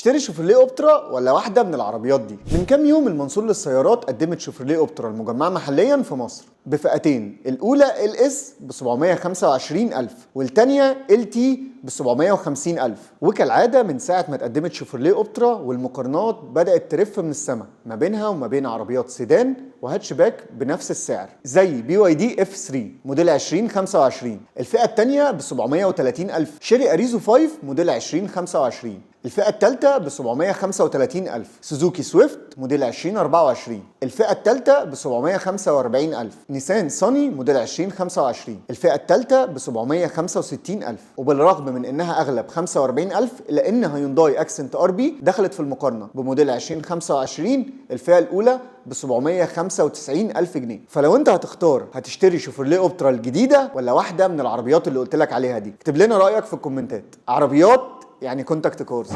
تشتري شوفرليه اوبترا ولا واحدة من العربيات دي؟ من كام يوم المنصور للسيارات قدمت شوفرليه اوبترا المجمعة محليا في مصر بفئتين، الاولى LS ب 725 الف والثانية LT ب 750 الف. وكالعادة من ساعة ما اتقدمت شوفرليه اوبترا والمقارنات بدات ترف من السما ما بينها وما بين عربيات سيدان وهاتشباك بنفس السعر، زي BYD F3 موديل 2025، الفئة الثانية ب 730 الف شيري اريزو 5 موديل 2025، الفئة الثالثة ب 735 ألف سوزوكي سويفت موديل 2024، الفئة الثالثة ب 745 ألف نيسان صني موديل 2025، الفئة الثالثة ب 765 ألف. وبالرغم من إنها أغلى ب 45 ألف، إلا إن هيونداي اكسنت RB دخلت في المقارنة بموديل 2025، الفئة الأولى ب 795 ألف جنيه. فلو أنت هتختار، هتشتري شوفرليه أوبترا الجديدة ولا واحدة من العربيات اللي قلت لك عليها دي؟ اكتب لنا رأيك في الكومنتات. عربيات يعني Contact Cars.